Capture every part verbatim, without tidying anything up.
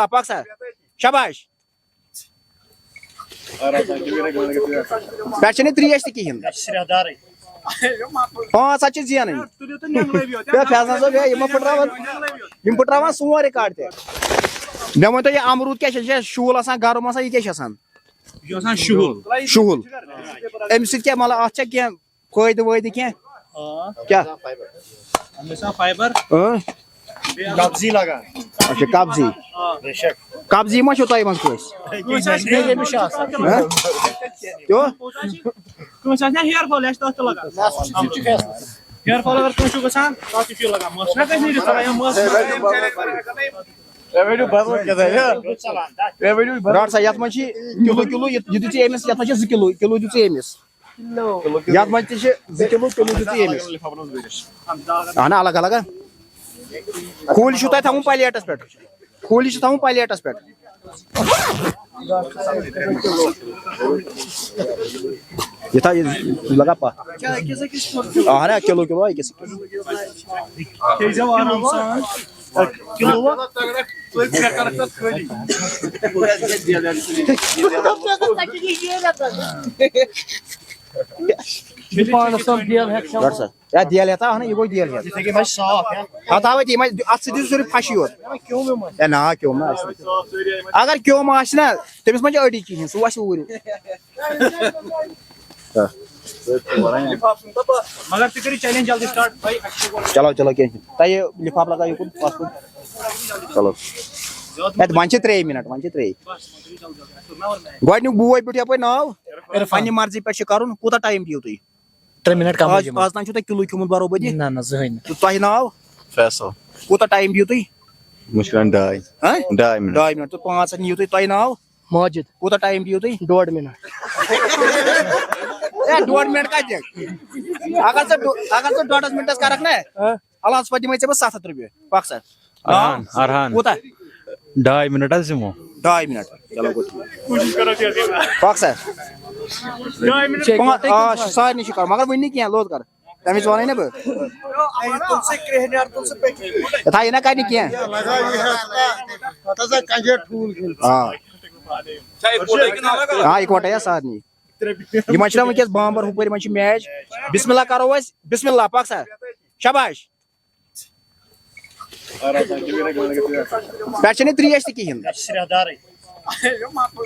پکھ سا۔ شاباش۔ پٮ۪ٹھ چھَنہٕ ترٛیش تہِ کِہیٖنۍ۔ پانٛژھ ہَتھ چھِ زینٕنۍ۔ ہے، فیضان صٲب، ہے، یِم ما پھٕٹراوَن، یِم پھٕٹراوَن سون ریکارڈ تہِ۔ مےٚ ؤنۍ تو، یہِ اَمروٗد کیٛاہ چھِ؟ یہِ چھا شُہُل آسان، گرم آسان، یہِ کیٛاہ چھِ آسان؟ یہِ چھُ آسان شُہُل۔ شُہُل۔ اَمہِ سۭتۍ کیٛاہ، مطلب، اَتھ چھا کینٛہہ فٲیدٕ وٲیدٕ کینٛہہ؟ آ۔ کیٛاہ؟ اَمہِ سۭتۍ فایبر۔ اۭں۔ قبضی لگان۔ اچھا، قبضی۔ بے شک۔ قبضی ما چھو تۄہہِ منٛز کٲنٛسہِ؟ کٲنٛسہِ آسہِ ہیر فال، یہِ چھُ تَتھ تہِ لگان۔ ہیر فال اگر کٲنٛسہِ چھُ گژھان، تَتھ تہِ چھُ یہِ لگان۔ مَس چھُنہ کٲنٛسہِ نیٖرِتھ ژَلان یا مَس؟ رَٹ سا، یَتھ منٛز چھِ کِلوٗ کِلوٗ، یہِ، یہِ دیُت ژےٚ أمِس، یَتھ منٛز چھِ زٕ کِلوٗ، کِلوٗ دیُت ژےٚ أمِس۔ یَتھ منٛز تہِ چھِ زٕ کِلوٗ، کِلوٗ دیُت ژےٚ أمِس۔ اَہَن، الگ الگ۔ کھوٗلۍ چھُ تۄہہِ تھاوُن پلیٹَس پٮ۪ٹھ۔ کھوٗلۍ چھِ تھاوُن پلیٹَس پٮ۪ٹھ۔ یہِ تھاو، یہِ لگا پَتھ۔ اَہَن، کِلوٗ کِلوٗ أکِس۔ کھیٚیہِ زیو آرام سان۔ کِلوٗ۔ یہِ پانَس تام دیل ہٮ۪کھ کھٮ۪وان۔ رَٹ سا۔ یا دیل ہٮ۪تھ، اَہَن، یہِ گوٚو دیل ہٮ۪تھ۔ یِتھَے کٔنۍ آسہِ صاف، یا؟ ہَتھ ہاوَے تہِ، یِم آسہِ، اَتھ سۭتۍ چھُ سورُے پھَشی یوت۔ کیوٚم ویوٚم آسہِ۔ ہے، نا، کیوٚم نہٕ آسہِ۔ اگر کیوٚم آسہِ نا، تٔمِس ما چھِ أڈٕج کِہیٖنۍ، سُہ وَسہِ اوٗرۍ۔ مگر تُہۍ کٔرِو چیلنج جلدی سٹارٹ، بھائی، اَسہِ چھُ گۄڈٕ چلو، چلو، کینٛہہ چھُنہٕ۔ تۄہہِ یہِ لِفاف لگٲیِو کُن، پَتھ کُن۔ چلو۔ ہے، وۄنۍ چھِ ترٛے مِنٹ، وۄنۍ چھِ ترٛے۔ گۄڈٕنیُک بوے بیوٗٹھ یَپٲرۍ ناو؟ عرفان۔ پننہِ مرضی پٮ۪ٹھ چھُ کرُن، کوٗتاہ ٹایم دِیِو تُہۍ؟ ترٛےٚ منٹ کمٕے آز، دِمو۔ آز تام چھُو تۄہہِ کِلوٗ کھیوٚمُت برابر دِتھ؟ نہ، نہ، زٕہٕنۍ نہٕ۔ تہٕ تۄہہِ ناو؟ فیصل۔ کوٗتاہ ٹایم دِیِو تُہۍ؟ مُشکِلن ڈاے۔ ہاں؟ ڈاے منٹ۔ ڈاے منٹ۔ تہٕ پانٛژھ ہَتھ نِیِو تُہۍ، تۄہہِ ناو؟ ماجد۔ کوٗتاہ ٹایم دِیِو تُہۍ؟ ڈوڈ منٹ۔ ہے، ڈوڈ منٹ کَتہِ دِکھ؟ اگر ژٕ ڈو-، اگر ژٕ ڈوڈس منٹس کرکھ نا، ہاں۔ الحمدس پتہٕ دِمے ژےٚ بہٕ ستھ ہتھ رۄپیہِ۔ پکھ سا۔ ارہان، ارہان۔ کوٗتاہ؟ ڈاے منٹ حظ دِمو۔ ڈاے منٹ۔ چلو گوٚو ٹھیٖک۔ پکھ سا۔ ڈاے منٹ۔ پانٛژھ، آ، سارنٕے چھُ کرُن، مگر وٕنہِ نہٕ کینٛہہ، لوٚت کر۔ تَمہِ وِزِ وَنَے نا بہٕ۔ تُل سا کرٛیٚہنیٛار، تُل سا پٔتۍ۔ یَتھ آیہِ نا کَرنہِ کینٛہہ۔ پتہٕ ہسا کنجر ٹھوٗل کھیوٚن۔ آ۔ آ، اِکوَٹَے یا سارنٕے۔ یِمَن چھِنہ وٕنکیٚس بامبر ہُپٲرۍ، یِمَن چھِ میچ۔ بسم اللہ کرو أسۍ، بسم اللہ، پَکھ سا۔ شاباش۔ پٮ۪ٹھ چھَنہٕ ترٛیش تہِ کِہیٖنۍ۔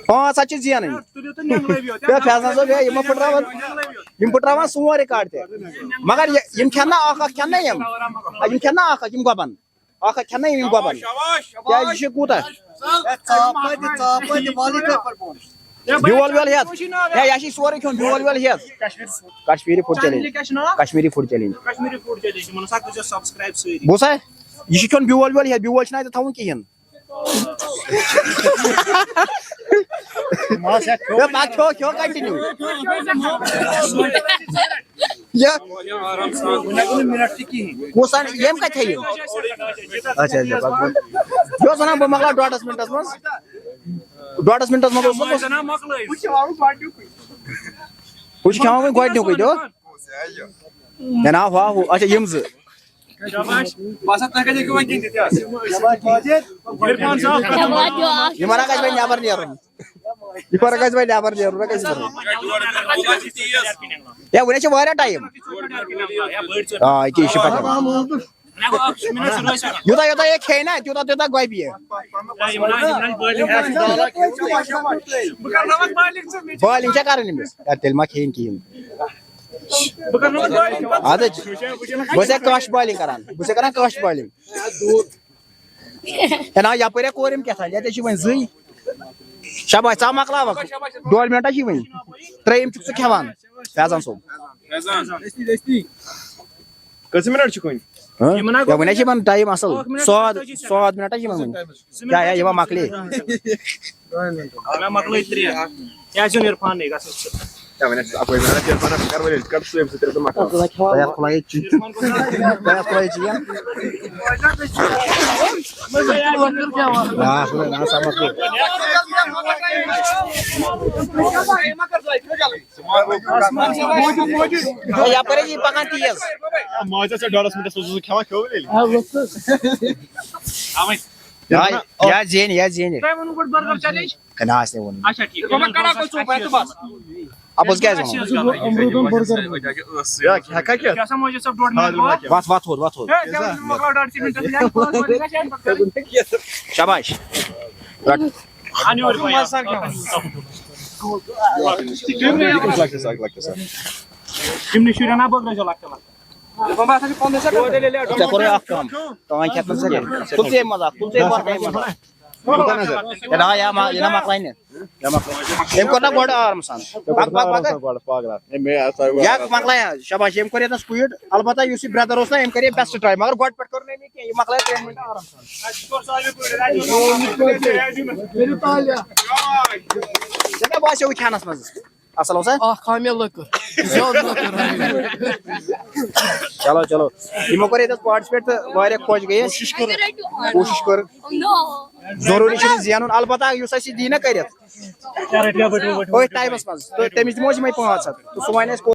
پانٛژھ ہَتھ چھِ زینٕنۍ۔ ہے، فیضان صٲب، ہے، یِم ما پھٕٹراوَن، یِم پھٕٹراوَن سون ریکارڈ تہِ۔ مگر یہِ، یِم کھٮ۪ن نا اَکھ اَکھ، کھٮ۪ن نا یِم۔ یِم کھٮ۪ن نا اَکھ اَکھ، یِم گۄبَن۔ اَکھ اَکھ کھٮ۪ن نا یِم، یِم گۄبَن۔ کیٛازِ یہِ چھُ کوٗتاہ؟ بیول ویول ہٮ۪تھ۔ ہے، یہِ چھِ سورُے کھیوٚن، بیول ویول ہٮ۪تھ۔ Kashmiri food challenge. Kashmiri food challenge. Kashmiri food challenge, یِمَن ہسا کٔرۍزیو سبسکرایب سٲری۔ بوٗز سا؟ یہِ چھُ کھیوٚن بیول ویول ہٮ۪تھ، بیول چھُنہٕ اَتہِ تھاوُن کِہیٖنۍ۔ ہے، پَتہٕ کھیوٚو، کھیوٚو کنٹِنیو۔ یہِ۔ کُس اَن-، ییٚمۍ کَتہِ تھٲیِو؟ اچھا، اچھا، پَتہٕ۔ یہِ اوس وَنان، بہٕ مۄکلاو ڈۄڈَس مِنٹَس منٛز۔ ڈۄڈَس مِنٹَس منٛز اوس نہٕ۔ ہُہ چھُ کھٮ۪وان وۄنۍ گۄڈٕنیُکُے، دیو۔ مےٚ ناو ہُہ، ہُہ۔ اچھا، یِم زٕ۔ شاباش۔ باسان تۄہہِ کَتہِ ہیٚکِو وۄنۍ گِنٛدِتھ یَتھ؟ عرفان صٲب۔ یہِ وَنان گژھِ وۄنۍ نٮ۪بر نیرُن۔ یہِ وَنان گژھِ وۄنۍ نٮ۪بر نیرُن، نہ گژھِ نیرُن۔ ہے، وُنہِ چھِ واریاہ ٹایم۔ آ، یہِ کیٛاہ، یہِ چھِ پَکان۔ یوٗتاہ، یوٗتاہ یہِ کھیٚیہِ نہ، تیوٗتاہ، تیوٗتاہ گۄبہِ یہِ۔ بالِنٛگ چھےٚ کَرٕنۍ أمِس؟ ہے، تیٚلہِ ما کھیٚیِن کِہیٖنۍ۔ اَدٕ بہٕ چھُسے کٲشِر بالِنٛگ کران، بہٕ چھُسے کران کٲشِر بالِنٛگ۔ ہے نا، یَپٲرۍ ہا کوٚر أمۍ کیٛاہ تام، ییٚتہِ چھِ وۄنۍ زٕے۔ شاباش، ژٕ ہا مۄکلاوَکھ۔ ڈۄڈ مِنٹا چھِ وۄنۍ۔ ترٛیٚیِم چھُکھ ژٕ کھٮ۪وان، فیضان صٲب۔ فیضان۔ کٔژ منٹ چھِ کُنہِ؟ ہاں؟ یِمن ہا یا وۄنۍ ہا چھِ یِمن ٹایم اَصٕل۔ ٲٹھ منٹ ساد، ژتٲجی سیکنڈ۔ ساد منٹا چھِ یِمن وۄنۍ۔ زٕ منٹ۔ کیٛاہ، یا یِوان مۄکلے؟ مےٚ مۄکلٲے ترٛےٚ۔ کیٛاہ چھُنہٕ عرفانٕے گژھان؟ کیٛاہ وَنان چھُس، اَپٲرۍ وَنان چھِ عرفانَس، بہٕ کَرٕ وۄنۍ، کَر سُہ أمۍ سۭتۍ ترٛےٚ تہٕ مۄکلاو۔ تۄہہِ اَتھ کھُلایے چی-، تۄہہِ اَتھ کھُلایے چی-، آ، سُہ نہ سا مۄکلو۔ ہے، یَپٲرۍ حظ یہِ پَکان تیز۔ ماجہِ ژےٚ ڈۄڈَس مِنٹَس اوسُس کھٮ۪وان، کھیوٚو وۄنۍ ییٚلہِ۔ اَوَے۔ یا یا زینہِ یا زینہِ۔ تۄہہِ ووٚنوُ گۄڈٕ برگر چیلنج؟ نہ، اَسہِ نَے ووٚن نہٕ۔ اچھا، ٹھیٖک۔ وۄنۍ کَڑا گوٚو ژوٚپ اَتہِ بَس۔ اَپُز کیٛازِ ووٚن؟ امروزن برگر۔ یا ہٮ۪کھا کیٛاہ؟ کیٛاہ سا مٲجِد صٲب، ڈۄڈ مِنٹ واتھ۔ وَتھ وَتھ وَتھ ہُتھ، وَتھ ہُتھ۔ ہے، ژےٚ ووٚنُے مۄکلاو ڈۄڈ ژٕ مِنٹ، ژٕ یَتھ پانٛژھ وَنٕے نا، شاید پَتہٕ کَرُن۔ شاباش۔ رَٹ۔ اَنیُر مَزٕ کیٛاہ؟ لۄکٹہِ سا، لۄکٹہِ سا۔ تِمنٕے شُرٮ۪ن ہا بٲگرٲے زیو لۄکٹہِ لۄکٹہِ۔ ژےٚ کوٚرُے اَکھ کٲم۔ تام کھٮ۪تھ نہٕ ژےٚ کینٛہہ۔ تُل ژٕ ییٚمہِ منٛز اَکھ، تُل ژٕ ییٚمہِ اَکھ، ییٚمہِ منٛز اَکھ۔ کوٗتاہ نظر؟ یہِ نا، یا ما-، یہِ نا مۄکلاے نہٕ۔ یا مۄکلاے۔ أمۍ کوٚر نا گۄڈٕ آرام سان۔ پَک، پَک، پَک۔ گۄڈٕ پاگلا۔ یا مۄکلاے حظ۔ شاباش، ییٚمۍ کوٚر ییٚتنَس کوٗیِٹ۔ البتہ یُس یہِ برٛدر اوس نا، أمۍ کَرے بیسٹ ٹراے، مگر گۄڈٕ پٮ۪ٹھ کٔر نہٕ أمۍ یہِ کینٛہہ۔ یہِ مۄکلاے ترٛٮ۪ن مِنٹَن آرام سان۔ ژےٚ کیٛاہ باسیو کھٮ۪نَس منٛز؟ اَصٕل اوسا؟ اکھ ہا مےٚ لٔکٕر، زیادٕ لٔکٕر ہا مےٚ۔ چلو، چلو۔ یِمو کوٚر ییٚتٮ۪تھ پارٹسپیٹ تہٕ واریاہ خۄش گٔے أسۍ۔ کوٗشِش کٔر۔ ضروٗری چھُنہٕ زینُن، البتہ یُس اَسہِ یہِ دی نہ کٔرِتھ أتھۍ ٹایمَس منٛز، تہٕ تٔمِس دِمو أسۍ یِمَے پانٛژھ ہَتھ۔ تہٕ سُہ وَنہِ اَسہِ